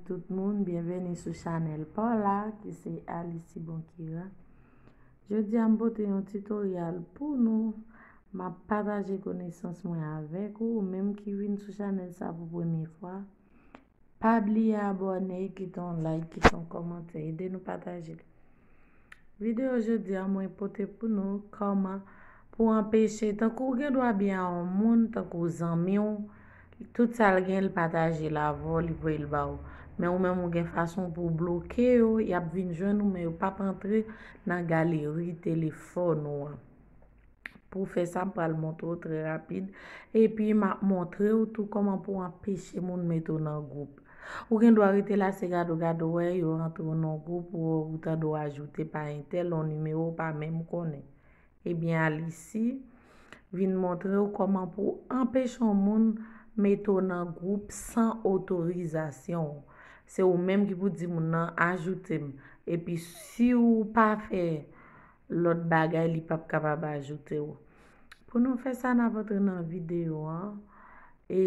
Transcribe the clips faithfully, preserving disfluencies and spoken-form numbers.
Tout moun, byenveni sou chanèl pa w la, ki se Alice Bonkira. Jodi a, m pote yon tutorial pou nou. M ap pataje konesans mwen avèk ou, ou menm ki vin sou chanèl sa pou premye fwa. Pa bliye abòne, kite yon like, kite yon kòmantè, ede nou pataje l. Videyo jodi a, mwen pote pou nou kòman pou anpeche, tankou w gen dwa byen a yon moun, tankou zanmi w, tout sa l gen, l pataje l avè w, li voye l ba w. Men ou menm, ou gen fason pou w bloke yo, y ap vin jwenn ou, men yo p ap antre nan galeri telefòn ou an. Pou w fè sa, m pral montre w trè rapid. Epi, m ap montre w tou kòman pou w anpeche moun mete w nan gwoup. Ou gen dwa rete la, se gade w gade w wè, yo rantre w nan gwoup, ou, ou tande w ajoute pa entèl, yon nimewo w pa menm konnen. Ebyen, Alice vin montre w kòman pou w anpeche yon moun mete w nan gwoup san otorizasyon w. Se ou menm ki pou di moun nan, "Ajoute m." Epi, si w pa fè lòt bagay, li p ap kapab ajoute w. Pou nou fè sa, n ap antre nan videyo an. E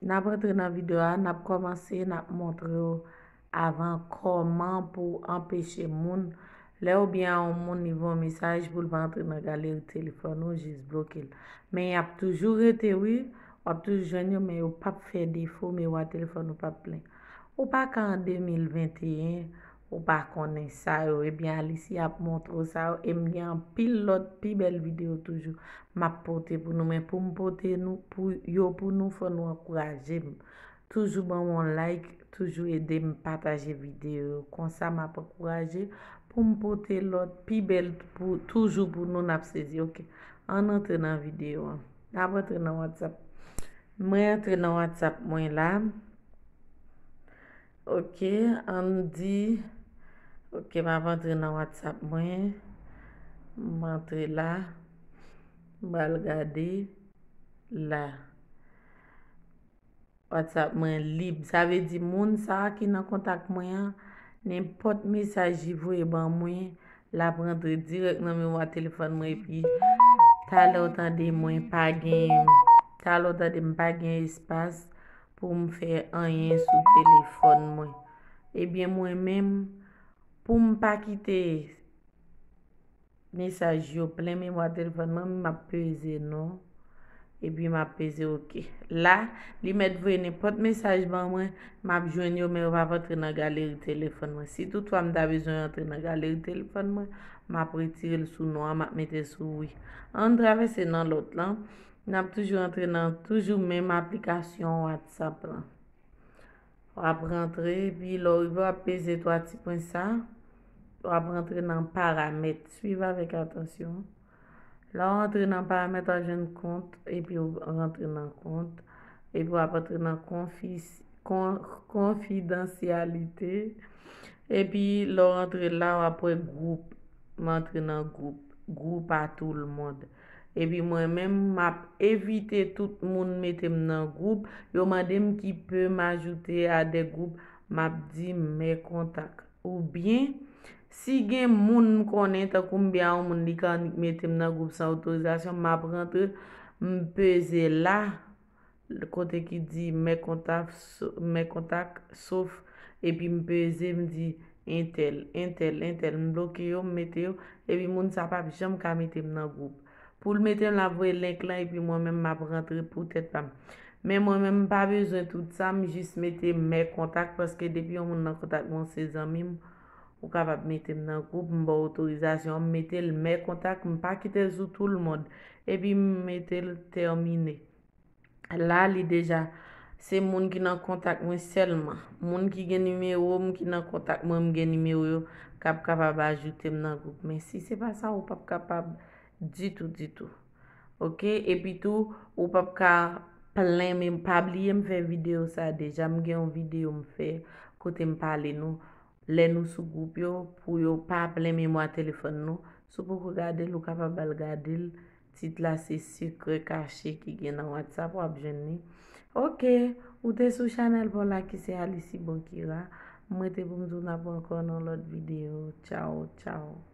n ap antre nan videyo a, n ap kòmanse, n ap montre w avan kòman pou anpeche moun. Lè ou byen a yon moun, li voye yon mesaj pou l pa antre nan galeri telefòn ou, jis bloke l. Men y ap toujou rete, wi. W ap toujou jwenn yo, men yo p ap fè defo, men w a telefòn ou p ap plen. Ou pa ka an de mil venteyen, ou pa konnen sa yo. Ebyen, Alice ap montre w sa yo, e m gen anpil lòt pi bèl videyo toujou m ap pote pou nou. Men pou m pote nou, pou yo, pou nou, fò nou ankouraje m. Toujou ban m yon like, toujou ede m pataje videyo yo. Konsa, m ap ankouraje pou m pote lòt pi bèl pou, toujou pou nou, n ap sezi. Oke, ann antre nan videyo an. N ap antre nan WhatsApp. Mwen antre nan WhatsApp mwen la. Oke, ann di, oke, m ap antre nan WhatsApp mwen. M antre la. M pral gade la. WhatsApp mwen lib. Sa vle di moun sa a ki nan kontak mwen an, nenpòt mesaj li voye ban mwen, l ap rantre dirèk nan memwa telefòn mwen, epi talè w tande mwen pa gen, talè w tande m pa gen espas pou m fè anyen sou telefòn mwen. Ebyen, mwen menm, pou m pa kite mesaj yo plen memwa telefòn mwen, m ap peze non. Epi m ap peze oke. La, li mèt voye nenpòt mesaj ban mwen, m ap jwenn yo, men yo p ap antre nan galeri telefòn mwen. Si toutfwa m ta bezwen antre nan galeri telefòn mwen, m ap retire l sou non an, m ap mete l sou wi. Ann travèse nan lòt lan. N ap toujou antre nan toujou menm aplikasyon WhatsApp lan. W ap rantre, epi lè w rive, w ap peze twa ti pwen sa. W ap rantre nan paramèt. Swiv avèk atansyon. Lè w antre nan paramèt, w ap jwenn kont, epi w rantre nan kont. Epi w ap antre nan konfi-, kon-, konfidansyalite. Epi lè w rantre la, w ap wè gwoup. M antre nan gwoup. Gwoup a tout le monde. Epi mwen menm, m ap evite tout moun mete m nan gwoup. Yo mande m qui peut m'ajouter à des groupes, m ap di mes contacts. Oubyen, si gen moun m konnen, tankou m byen a yon moun, li ka annik mete m nan gwoup san otorizasyon, m ap rantre, m peze la, kote ki di mes contacts, so-, mes contacts, sof, epi m peze, m di entèl, entèl, entèl, m bloke yo, m mete yo, epi moun sa p ap janm ka mete m nan gwoup. Pou l mete m, l ap voye link lan, epi mwen menm, m ap rantre pou tèt pa m. Men mwen menm, m pa bezwen tout sa, m jis mete mes contacts, paske depi yon moun nan kontak mwen, se zanmi m, ou kapab mete m nan gwoup, m ba w otorizasyon, m mete l mes contacts, m pa kite l sou tout le monde, epi m mete l termine. La, li deja, se moun ki nan kontak mwen sèlman. Moun ki gen nimewo m, ki nan kontak mwen, m gen nimewo yo, k ap kapab ajoute m nan gwoup. Men si se pa sa, ou p ap kapab ditou, ditou. Oke? Epi tou, ou p ap ka plen, men pa bliye m fè videyo sa deja. M gen yon videyo m fè kote m pale nou lè nou sou gwoup yo, pou yo pa plen memwa telefòn nou. Si w poko gade l, ou kapab al gade l. Tit la se Sekrè kache ki gen nan WhatsApp, w ap jwenn li. Oke, ou te sou chanèl pa w la ki se Alice Bonkira. Mwen te pou m di w n ap wè ankò nan lòt videyo. Tchaw, tchaw.